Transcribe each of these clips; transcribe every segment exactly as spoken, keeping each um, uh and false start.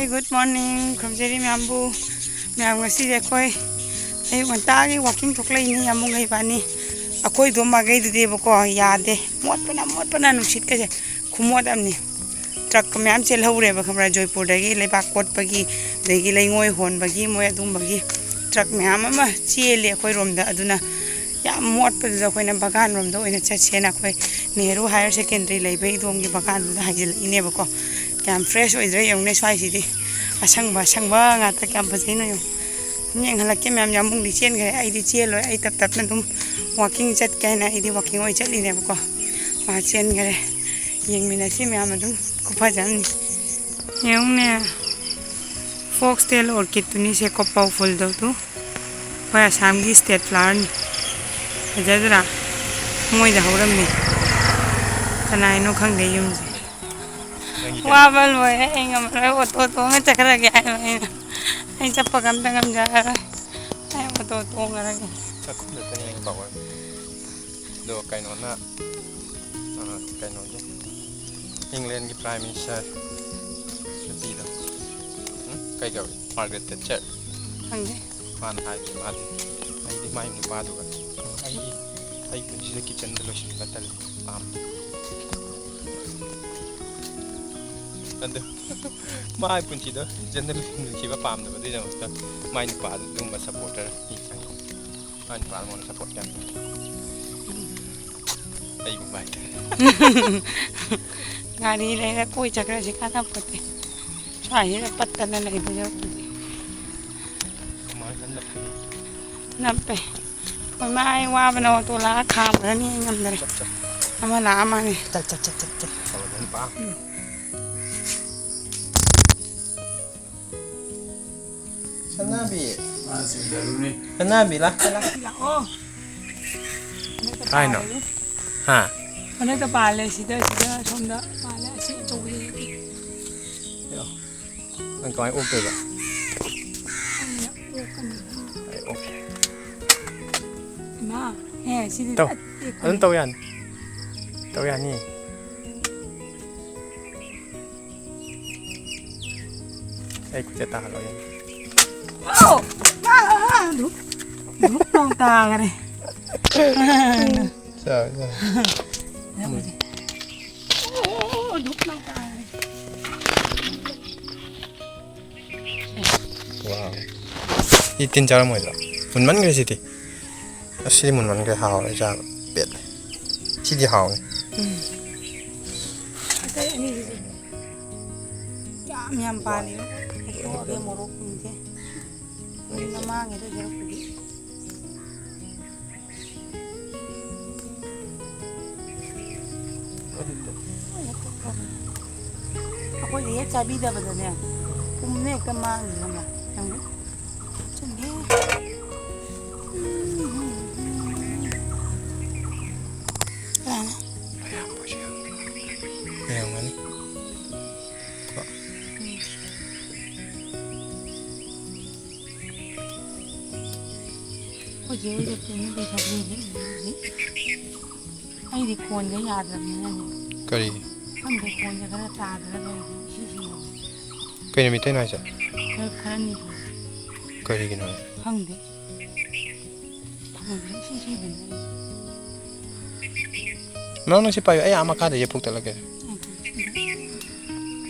Good morning, ꯈꯨꯔꯨꯝꯖꯔꯤ ꯃꯌꯥꯝꯕꯨ꯫ ꯃꯌꯥꯝ, ꯉꯁꯤꯁꯦ ꯑꯩꯈꯣꯏ ꯑꯌꯨꯛ ꯉꯟꯇꯥꯒꯤ walking ꯊꯣꯛꯂꯛꯏꯅꯤ, ꯌꯥꯝꯕꯨꯡꯒ ꯏꯕꯥꯅꯤ꯫ ꯑꯩꯈꯣꯏꯗꯣ ꯃꯥꯏꯀꯩꯗꯨꯗꯤꯕꯀꯣ ꯌꯥꯗꯦ, ꯃꯣꯠꯄꯅ ꯃꯣꯠꯄꯅ, ꯅꯨꯡꯁꯤꯠꯀꯁꯦ ꯈꯨꯃꯣꯠ ꯑꯃꯅꯤ꯫ ꯇ꯭ꯔꯛꯀ ꯃꯌꯥꯝ ꯆꯦꯜꯍꯧꯔꯦꯕ, ꯈꯪꯕ꯭ꯔꯥ? ꯖꯣꯏꯄꯨꯔꯗꯒꯤ ꯂꯩꯕꯥꯛ ꯀꯣꯠꯄꯒꯤ, ꯑꯗꯒꯤ ꯂꯩꯉꯣꯏ ꯍꯣꯟꯕꯒꯤ, ꯃꯣꯏ ꯑꯗꯨꯝꯕꯒꯤ ꯇ꯭ꯔꯛ ꯃꯌꯥꯝ ꯑꯃ ꯆꯦꯜꯂꯤ ꯑꯩꯈꯣꯏꯔꯣꯝꯗ꯫ ꯑꯗꯨꯅ ꯌꯥꯝ ꯃꯣꯠꯄꯗꯨꯗ ꯑꯩꯈꯣꯏꯅ ꯕꯒꯥꯟꯔꯣꯝꯗ ꯑꯣꯏꯅ ꯆꯠꯁꯦꯅ ꯑꯩꯈꯣꯏ ꯅꯦꯍꯔꯨ ꯍꯥꯌꯔ ꯁꯦꯀꯦꯟꯗꯔꯤ ꯂꯩꯕ ꯏꯗꯣꯝꯒꯤ ꯕꯒꯥꯟꯗꯨꯗ ꯍꯥꯏꯖꯤꯜꯂꯛꯏꯅꯦꯕꯀꯣ꯫ ꯀꯌꯥꯝ fresh ꯑꯣꯏꯗ꯭ꯔꯥ ꯌꯦꯡꯉꯨꯅꯦ ꯁ꯭ꯋꯥꯏꯁꯤꯗꯤ꯫ ꯑꯁꯪꯕ ꯑꯁꯪꯕ ꯉꯥꯛꯇ, ꯀꯌꯥꯝ ꯐꯖꯩꯅꯣ ꯌꯦꯡꯉꯨ꯫ ꯑꯗꯨꯝ ꯌꯦꯡꯍꯜꯂꯛꯀꯦ ꯃꯌꯥꯝ, ꯌꯥꯝꯕꯨꯡꯗꯤ ꯆꯦꯟꯈ꯭ꯔꯦ, ꯑꯩꯗꯤ ꯆꯦꯜꯂꯣꯏ꯫ ꯑꯩ ꯇꯞ ꯇꯞꯅ ꯑꯗꯨꯝ walking ꯆꯠꯀꯦ ꯍꯥꯏꯅ ꯑꯩꯗꯤ walking ꯑꯣꯏꯅ ꯆꯠꯂꯤꯅꯦꯕꯀꯣ꯫ ꯃꯥ ꯆꯦꯟꯈꯔꯦ꯫ ꯌꯦꯡꯃꯤꯟꯅꯁꯤ ꯃꯌꯥꯝ ꯑꯗꯨꯝ꯫ ꯈꯨꯐꯖ ꯑꯃꯅꯤ꯫ ꯌꯦꯡꯉꯨꯅꯦ, foxtail orchidꯇꯨꯅꯤ ꯁꯦ, ꯀꯣꯄꯥꯎ ꯐꯨꯜꯗꯧꯗꯨ꯫ ꯑꯩꯈꯣꯏ ꯑꯁꯥꯝꯒꯤ state flowerꯅꯤ꯫ ꯐꯖꯗ꯭ꯔꯥ? ꯃꯣꯏꯗ ꯍꯧꯔꯝꯃꯤ꯫ ꯀꯅꯥꯏꯅꯣ ꯈꯪꯗꯦ ꯌꯨꯝꯁꯦ꯫ ꯅꯪꯒꯤ ꯀꯩꯅꯣ? ꯋꯥꯕ ꯂꯣꯏꯔꯦ, ꯑꯩ ꯉꯝꯃꯔꯣꯏ꯫ ꯑꯣꯇꯣ ꯇꯣꯡꯉ ꯆꯠꯈ꯭ꯔꯒꯦ ꯍꯥꯏꯕ ꯑꯩꯅ꯫ ꯑꯩ ꯆꯠꯄꯒ ꯑꯝꯇ ꯉꯝꯖꯔꯔꯣꯏ꯫ ꯑꯩ ꯑꯣꯇꯣ ꯇꯣꯡꯉꯔꯒꯦ꯫ ꯆꯥꯛꯈꯨꯝꯗ ꯆꯪꯉꯦ ꯄꯥꯎ꯫ ꯑꯗꯣ ꯀꯩꯅꯣꯅ, ꯑ, ꯀꯩꯅꯣꯒꯤ, ꯏꯪꯂꯦꯟꯒꯤ Prime Minister ꯅꯨꯄꯤꯗꯣ, ꯎꯝ? ꯀꯩ ꯀꯧꯏ? Margaret Thatcher꯫ ꯈꯪꯗꯦ꯫ ꯃꯥꯅ ꯍꯥꯏꯕꯅꯤ, ꯃꯥꯗꯤ, "ꯑꯩꯗꯤ ꯃꯥꯏ ꯅꯨꯄꯥꯗꯨꯒ, ꯎꯝ, ꯑꯩꯗꯤ ꯑꯩ ꯄꯨꯟꯁꯤꯗ kitchenꯗ ꯂꯣꯏꯁꯤꯟꯕ ꯇꯜꯂꯤ, ꯄꯥꯝꯗꯦ꯫" ꯑꯗꯨ ꯃꯥꯏ ꯄꯨꯟꯁꯤꯗ kitchenꯗ ꯂꯣꯏꯁꯤꯟꯕ ꯄꯥꯝꯗꯕꯗꯨꯒꯤꯗꯃꯛꯇ ꯃꯥꯏ ꯅꯨꯄꯥꯗꯨ ꯑꯗꯨꯒꯨꯝꯕ supporter ꯃꯤ ꯆꯪꯉꯤ꯫ ꯃꯥꯏ ꯅꯨꯄꯥꯗ ꯃꯉꯣꯟꯗ support ꯌꯥꯝ ꯇꯧꯏ꯫ ꯑꯩꯒꯨꯝꯕ ꯍꯥꯏꯇꯥꯔꯦ꯫ ꯒꯥꯔꯤ ꯂꯩꯔ ꯀꯣꯏ ꯆꯠꯈ꯭ꯔꯁꯤ ꯀꯥꯟꯅꯄꯣꯠꯇꯦ꯫ ꯁ꯭ꯋꯥꯏꯁꯤꯗ ꯄꯠꯇꯅ ꯂꯩꯕ ꯁꯔꯨꯛꯄꯨꯗꯤ꯫ ꯀꯃꯥꯏꯅ ꯅꯞꯄꯤ? ꯅꯞꯄꯦ꯫ ꯍꯣꯏ, ꯃꯥ ꯑꯩ ꯋꯥꯕꯅ ꯑꯣꯇꯣ ꯂꯥꯛꯑ ꯈꯥꯝꯈ꯭ꯔꯅꯤ, ꯑꯩ ꯉꯝꯗ꯭ꯔꯦ꯫ ꯆꯠ, ꯆꯠ꯫ ꯑꯃ ꯂꯥꯛꯑ ꯃꯥꯅꯦ꯫ ꯆꯠ, ꯆꯠ, ꯆꯠ, ꯆꯠ, ꯆꯠ꯫ ꯇꯧꯔꯗꯣꯏꯅꯤ, ꯄꯥ꯫ ꯎꯝ꯫ ꯁꯅꯥꯕꯤ꯫ ꯃꯥ ꯁꯤꯡꯖꯔꯨꯅꯤ꯫ ꯁꯅꯥꯕꯤ, ꯂꯥꯛ, ꯂꯥꯛ꯫ ꯂꯥꯛꯑꯣ꯫ ꯀꯥꯏꯅꯣ? ꯍꯥ? ꯍꯟꯗꯛꯇ ꯄꯥꯜꯂꯦ, ꯁꯤꯗ, ꯁꯤꯗ, ꯁꯣꯝꯗ ꯄꯥꯜꯂꯦ, ꯑꯁꯤ ꯑꯆꯧꯕꯗꯨꯗꯤ꯫ ꯌꯣ꯫ ꯅꯪ ꯀꯃꯥꯏꯅ ꯑꯣꯛꯇꯣꯏꯕ? ꯑꯩꯅ ꯑꯣꯛꯀꯅꯤ꯫ ꯑꯩ ꯑꯣꯛꯀꯦ꯫ ꯏꯃꯥ, ꯑꯦ, ꯁꯤꯗꯤ ꯇꯧ꯫ ꯇꯠ-, ꯇꯦꯛꯄꯅꯤ꯫ ꯑꯗꯨꯝ ꯇꯧ ꯌꯥꯅꯤ꯫ ꯇꯧ ꯌꯥꯅꯤ꯫ ꯑꯩ ꯈꯨꯠꯁꯦ ꯇꯥꯍꯜꯂꯣ, ꯌꯦꯡꯒꯦ꯫ ꯑꯣ! ꯑꯥ, ꯑꯥ, ꯑꯥ, ꯙꯨꯞ, ꯙꯨꯞ ꯂꯥꯎ ꯇꯥꯈꯔꯦ꯫ ꯆꯥꯎ, ꯆꯥꯎ꯫ ꯑꯣ, ꯙꯨꯞ ꯂꯥꯎ ꯇꯥꯈꯔꯦ꯫ Wow꯫ ꯁꯤ ꯇꯤꯟ ꯆꯥꯔꯝꯃꯣꯏꯗ꯭ꯔꯣ? ꯃꯨꯟꯃꯟꯈ꯭ꯔꯦ ꯁꯤꯗꯤ꯫ ꯑꯁ, ꯁꯤꯗꯤ ꯃꯨꯟꯃꯟꯈ꯭ꯔꯦ, ꯍꯥꯎꯔꯦ ꯆꯥꯕ꯫ ꯄꯦꯠꯂꯦ꯫ ꯁꯤꯗꯤ ꯍꯥꯎꯅꯤ꯫ ꯎꯝ꯫ ꯑꯇꯩ ꯑꯅꯤꯁꯤꯗꯤ ꯌꯥꯝ ꯌꯥꯝ ꯄꯥꯜꯂꯤ꯫ ꯍꯦꯛꯇꯣꯛꯑꯒꯦ ꯃꯣꯔꯣꯛꯁꯤꯡꯁꯦ꯫ ꯃꯃꯥꯡꯉꯤꯗ ꯌꯦꯔꯨꯛꯄꯨꯗꯤ꯫ ꯑꯩꯈꯣꯏꯗꯤ ꯍꯦꯛ ꯆꯥꯕꯤꯗꯕꯗꯅꯦ, ꯄꯨꯝꯅ ꯍꯦꯛꯇ ꯃꯥꯡꯈꯤ ꯈꯪꯕ꯭ꯔꯥ? ꯌꯦꯡꯉꯨ꯫ ꯆꯪꯉꯦ꯫ ꯀꯅꯥꯅꯣ? ꯌꯦꯡꯉꯝꯒꯅꯤ꯫ ꯑꯩꯈꯣꯏ ꯆꯦ ꯍꯣꯏꯗ ꯄꯨꯅꯤ ꯄꯩꯁꯥ ꯄꯤꯔꯤꯁꯦ꯫ ꯑꯩꯗꯤ ꯈꯣꯟꯁꯦ ꯌꯥꯗ꯭ꯔꯕꯅꯤꯅꯅꯦ꯫ ꯀꯔꯤꯒꯤ? ꯈꯪꯗꯦ, ꯈꯣꯟꯁꯦ ꯈꯔ ꯇꯥꯗ꯭ꯔꯒ ꯂꯩꯔꯦ, ꯏꯁꯤꯡ ꯁꯤꯡꯉꯕꯅꯤ꯫ ꯀꯩ ꯅꯨꯃꯤꯠꯇꯩꯅꯣ ꯍꯥꯏꯁꯦ? ꯈꯔ, ꯈꯔꯅꯤ ꯁꯨꯔꯦ꯫ ꯀꯔꯤꯒꯤꯅꯣ? ꯈꯪꯗꯦ꯫ ꯈꯣꯟꯁꯦ ꯏꯁꯤꯡ ꯁꯤꯡꯕꯅꯤ꯫ ꯅꯪ, ꯅꯪ ꯁꯤ ꯄꯥꯏꯌꯨ, ꯑꯩ ꯑꯥ ꯃꯈꯥꯗ ꯌꯦꯞ ꯐꯨꯛꯇꯠꯂꯛꯀꯦ꯫ ꯎꯝ꯫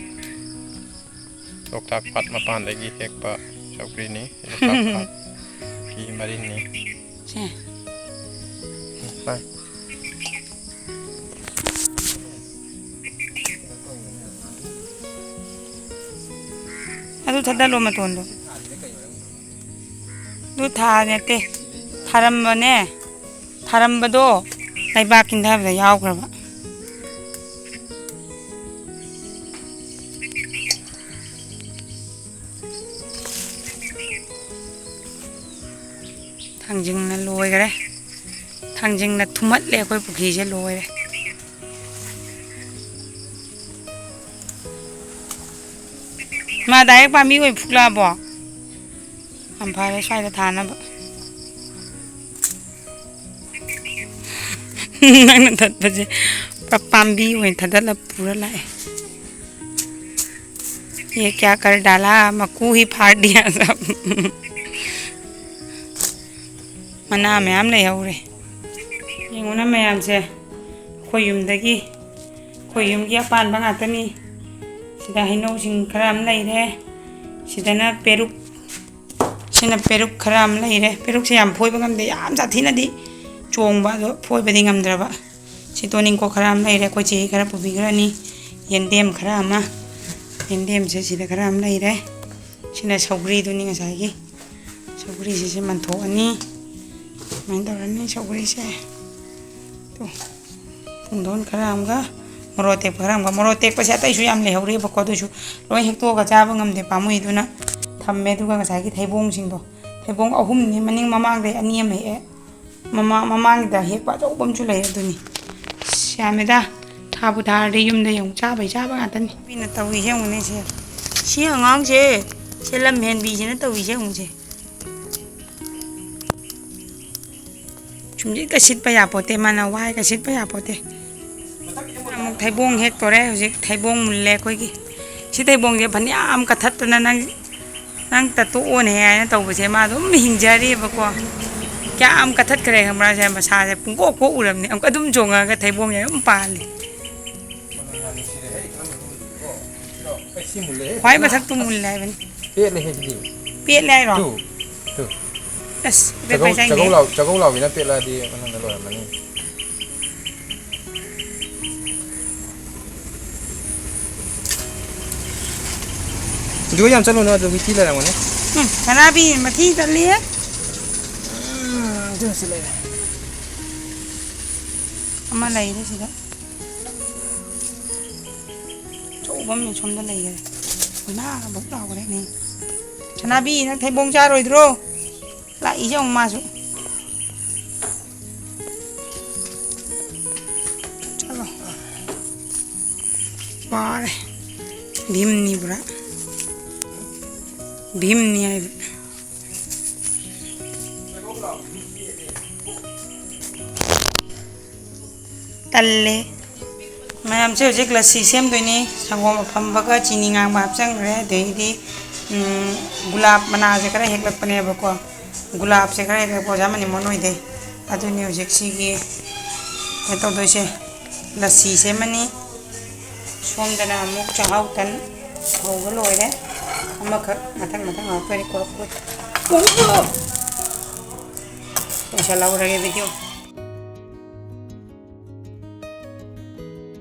ꯂꯣꯛꯇꯥꯛ ꯄꯥꯠ ꯃꯄꯥꯟꯗꯒꯤ ꯍꯦꯛꯄ ꯁꯧꯒ꯭ꯔꯤꯅꯤ꯫ ꯂꯣꯛꯇꯥꯛ ꯄꯥꯠꯀꯤ ꯃꯔꯤꯟꯅꯤ꯫ ꯁꯦ꯫ ꯎꯝ, ꯄꯥꯏ꯫ ꯑꯗꯨ ꯊꯥꯗꯠꯂꯣ ꯃꯇꯣꯟꯗꯣ꯫ ꯑꯗꯨ ꯊꯥ ꯅꯠꯇꯦ, ꯊꯥꯔꯝꯕꯅꯦ꯫ ꯊꯥꯔꯝꯕꯗꯣ ꯂꯩꯕꯥꯛ ꯀꯤꯟꯊꯕꯗ ꯌꯥꯎꯈ꯭ꯔꯕ꯫ ꯊꯥꯡꯖꯤꯡꯅ ꯂꯣꯏꯈꯔꯦ꯫ ꯊꯥꯡꯖꯤꯡꯅ ꯊꯨꯝꯍꯠꯂꯦ ꯑꯩꯈꯣꯏ ꯄꯨꯈ꯭ꯔꯤꯁꯦ, ꯂꯣꯏꯔꯦ꯫ ꯃꯥ ꯗꯥꯏꯔꯦꯛ ꯄꯥꯝꯕꯤ ꯑꯣꯏꯅ ꯐꯨꯛꯂꯛꯑꯕꯣ? ꯌꯥꯝ ꯐꯔꯦ, ꯁ꯭ꯋꯥꯏꯗ ꯊꯥꯅꯕ꯫ ꯅꯪꯅ ꯊꯠꯄꯁꯦ ꯄꯨꯔꯥ ꯄꯥꯝꯕꯤ ꯑꯣꯏꯅ ꯊꯥꯗꯠꯂ ꯄꯨꯔ ꯂꯥꯛꯑꯦ꯫ ये क्या कर डाला, ꯃꯀꯨ ꯍꯤ ꯐꯥꯔ ꯗꯤꯌꯥ ꯁꯕ꯫ ꯃꯅꯥ ꯃꯌꯥꯝ ꯂꯩꯍꯧꯔꯦ꯫ ꯌꯦꯡꯉꯨꯅ ꯃꯌꯥꯝꯁꯦ, ꯑꯩꯈꯣꯏ ꯌꯨꯝꯗꯒꯤ, ꯑꯩꯈꯣꯏ ꯌꯨꯝꯒꯤ ꯑꯄꯥꯟꯕ ꯉꯥꯛꯇꯅꯤ꯫ ꯁꯤꯗ ꯍꯩꯅꯧꯁꯤꯡ ꯈꯔ ꯑꯃ ꯂꯩꯔꯦ꯫ ꯁꯤꯗꯅ ꯄꯦꯔꯨꯛ, ꯁꯤꯅ ꯄꯦꯔꯨꯛ ꯈꯔ ꯑꯃ ꯂꯩꯔꯦ꯫ ꯄꯦꯔꯨꯛꯁꯦ ꯌꯥꯝ ꯐꯣꯏꯕ ꯉꯝꯗꯦ, ꯌꯥꯝ ꯁꯥꯊꯤꯅꯗꯤ ꯆꯣꯡꯕ, ꯑꯗꯣ ꯐꯣꯏꯕꯗꯤ ꯉꯝꯗ꯭ꯔꯕ꯫ ꯁꯤ ꯇꯣꯅꯤꯡꯀꯣꯛ ꯈꯔ ꯑꯃ ꯂꯩꯔꯦ, ꯑꯩꯈꯣꯏ ꯆꯦꯒꯤ ꯈꯔ ꯄꯨꯕꯤꯈ꯭ꯔꯅꯤ꯫ ꯌꯦꯟꯗꯦꯝ ꯈꯔ ꯑꯃ, ꯌꯦꯟꯗꯦꯝꯁꯦ ꯁꯤꯗ ꯈꯔ ꯑꯃ ꯂꯩꯔꯦ꯫ ꯁꯤꯅ ꯁꯧꯒ꯭ꯔꯤꯗꯨꯅꯤ ꯉꯁꯥꯏꯒꯤ꯫ ꯁꯧꯒ꯭ꯔꯤꯁꯤꯁꯨ ꯃꯟꯊꯣꯛꯑꯅꯤ꯫ ꯁꯨꯃꯥꯏꯅ ꯇꯧꯔꯅꯤ ꯁꯧꯒ꯭ꯔꯤꯁꯦ꯫ ꯇꯨ, ꯄꯨꯡꯗꯣꯟ ꯈꯔ ꯑꯃꯒ, ꯃꯣꯔꯣꯛ ꯑꯇꯦꯛꯄ ꯈꯔ ꯑꯃꯒ꯫ ꯃꯣꯔꯣꯛ ꯑꯇꯦꯛꯄꯁꯦ ꯑꯇꯩꯁꯨ ꯌꯥꯝ ꯂꯩꯍꯧꯔꯤꯕꯀꯣ, ꯑꯗꯨꯁꯨ ꯂꯣꯏ ꯍꯦꯛꯇꯣꯛꯑꯒ ꯆꯥꯕ ꯉꯝꯗꯦ, ꯄꯥꯝꯃꯨꯏ꯫ ꯑꯗꯨꯅ ꯊꯝꯃꯦ꯫ ꯑꯗꯨꯒ ꯉꯁꯥꯏꯒꯤ ꯊꯩꯕꯣꯡꯁꯤꯡꯗꯣ, ꯊꯩꯕꯣꯡ ꯑꯍꯨꯝꯅꯤ, ꯃꯅꯤꯡ ꯃꯃꯥꯡꯗꯩ ꯑꯅꯤ ꯑꯃ ꯍꯦꯛꯑꯦ꯫ ꯃꯃꯥ-, ꯃꯃꯥꯡꯒꯤꯗ ꯍꯦꯛꯄ ꯑꯆꯧꯕ ꯑꯃꯁꯨ ꯂꯩ꯫ ꯑꯗꯨꯅꯤ꯫ ꯑꯁ, ꯌꯥꯝꯃꯦꯗ꯫ ꯊꯥꯕꯨ ꯊꯥꯔꯗꯤ ꯌꯨꯝꯗ ꯌꯦꯡꯉꯨ, ꯆꯥꯕꯩ ꯆꯥꯕ ꯉꯥꯛꯇꯅꯤ꯫ ꯃꯤꯅ ꯇꯧꯔꯤꯁꯦ ꯌꯦꯡꯉꯨꯅꯦ ꯁꯦ꯫ ꯁꯤ ꯑꯉꯥꯡꯁꯦ, ꯁꯦ ꯂꯝ ꯍꯦꯟꯕꯤꯁꯤꯅ ꯇꯧꯔꯤꯁꯦ ꯌꯦꯡꯉꯨꯁꯦ꯫ ꯁꯨꯝꯁꯤꯠꯀ ꯁꯤꯠꯄ ꯌꯥꯄꯣꯠꯇꯦ, ꯃꯥꯅ ꯋꯥꯏꯒ ꯁꯤꯠꯄ ꯌꯥꯄꯣꯠꯇꯦ꯫ ꯑꯃꯨꯛ ꯊꯩꯕꯣꯡ ꯍꯦꯛꯇꯣꯔꯦ ꯍꯧꯖꯤꯛ꯫ ꯊꯩꯕꯣꯡ ꯃꯨꯜꯂꯦ ꯑꯩꯈꯣꯏꯒꯤ꯫ ꯁꯤ ꯊꯩꯕꯣꯡꯁꯦ ꯐꯅꯌꯥꯝ ꯀꯠꯊꯠꯇꯅ ꯅꯪ, ꯅꯪ ꯇꯠꯇꯣꯛꯑꯣꯅꯦ ꯍꯥꯏꯅ ꯇꯧꯕꯁꯦ ꯃꯥ ꯑꯗꯨꯝ ꯍꯤꯡꯖꯔꯤꯕꯀꯣ꯫ ꯀꯌꯥꯝ ꯀꯠꯊꯠꯈ꯭ꯔꯦ ꯈꯪꯕ꯭ꯔꯥ? ꯁꯦ ꯃꯁꯥꯁꯦ ꯄꯨꯡꯀꯣꯛ ꯀꯣꯛ ꯎꯔꯕꯅꯦ꯫ ꯑꯃꯨꯛꯀ ꯑꯗꯨꯝ ꯆꯣꯡꯉꯒ ꯊꯩꯕꯣꯡꯁꯦ ꯑꯗꯨꯝ ꯄꯥꯜꯂꯤ꯫ ꯈ꯭ꯋꯥꯏ ꯃꯊꯛꯇꯨ ꯃꯨꯜꯂꯦ ꯍꯥꯏꯕꯅꯤ꯫ ꯄꯦꯠꯂꯦ ꯍꯦ ꯁꯤꯗꯤ꯫ ꯄꯦꯠꯂꯦ ꯍꯥꯏꯔꯣ? Two, two. ꯑꯁ, ꯆꯒꯧ, ꯄꯦꯠꯄ ꯆꯒꯧ ꯆꯪꯗꯦ꯫ ꯂꯥꯎ-, ꯆꯒꯧ ꯂꯥꯎꯕꯤꯅ ꯄꯦꯠꯂꯛꯑꯗꯤ ꯃꯅꯨꯡꯗ ꯂꯣꯏꯔꯝꯃꯅꯤ꯫ ꯑꯗꯨꯒ ꯌꯥꯝ ꯆꯠꯂꯨꯅꯨ, ꯑꯗꯨ ꯃꯤꯊꯤ ꯂꯩꯔꯝꯒꯅꯤ꯫ ꯎꯝ, ꯁꯅꯥꯕꯤ ꯃꯊꯤ ꯆꯠꯂꯤꯍꯦ꯫ ꯎꯝ, ꯑꯗꯨꯁꯨ ꯂꯩꯔꯦ꯫ ꯑꯃ ꯂꯩꯔꯦ ꯁꯤꯗ꯫ ꯑꯆꯧꯕ ꯑꯃ ꯁꯣꯝꯗ ꯂꯩꯈꯔꯦ꯫ ꯑꯣꯏꯃꯥ, ꯕꯨꯛ ꯂꯥꯎꯈ꯭ꯔꯦꯅꯦ꯫ ꯁꯅꯥꯕꯤ, ꯅꯪ ꯊꯩꯕꯣꯡ ꯆꯥꯔꯣꯏꯗ꯭ꯔꯣ? ꯂꯥꯛꯏꯁꯦ ꯌꯦꯡꯉꯨ ꯃꯥꯁꯨ꯫ ꯆꯠꯂꯣ꯫ ꯋꯥꯔꯦ꯫ ꯚꯤꯝꯅꯤ ꯄꯨꯔꯥ꯫ ꯚꯤꯝꯅꯤ ꯍꯥꯏꯕ꯫ ꯇꯜꯂꯦ꯫ ꯃꯌꯥꯝꯁꯦ ꯍꯧꯖꯤꯛ ꯂꯁꯤ ꯁꯦꯝꯗꯣꯏꯅꯤ꯫ ꯁꯪꯒꯣꯝ ꯑꯐꯝꯕꯒ ꯆꯤꯅꯤ ꯉꯥꯡꯕ ꯍꯥꯞꯆꯟꯈ꯭ꯔꯦ꯫ ꯑꯗꯩꯗꯤ, ꯎꯝ, ꯒꯨꯂꯥꯞ ꯃꯅꯥꯁꯦ ꯈꯔ ꯍꯦꯛꯂꯛꯄꯅꯦꯕꯀꯣ꯫ ꯒꯨꯂꯥꯞꯁꯦ ꯈꯔ ꯍꯦꯛꯂꯛꯄ ꯑꯣꯖꯥ ꯃꯅꯤꯃꯣꯟ ꯍꯣꯏꯗꯩ꯫ ꯑꯗꯨꯅꯤ ꯍꯧꯖꯤꯛ ꯁꯤꯒꯤ ꯀꯩꯅꯣ ꯇꯧꯗꯣꯏꯁꯦ꯫ ꯂꯁꯤ ꯁꯦꯝꯃꯅꯤ꯫ ꯁꯣꯝꯗꯅ ꯑꯃꯨꯛ ꯆꯥꯛꯍꯥꯎ ꯇꯟ ꯍꯧꯕ ꯂꯣꯏꯔꯦ꯫ ꯑꯃꯈꯛ ꯃꯊꯪ ꯃꯊꯪ ꯍꯧꯔꯛꯇꯣꯏꯅꯤ꯫ ꯀꯣꯔꯣꯛ ꯀꯣꯔꯣꯛ꯫ ꯂꯣꯏꯁꯜꯍꯧꯔꯒꯦ video꯫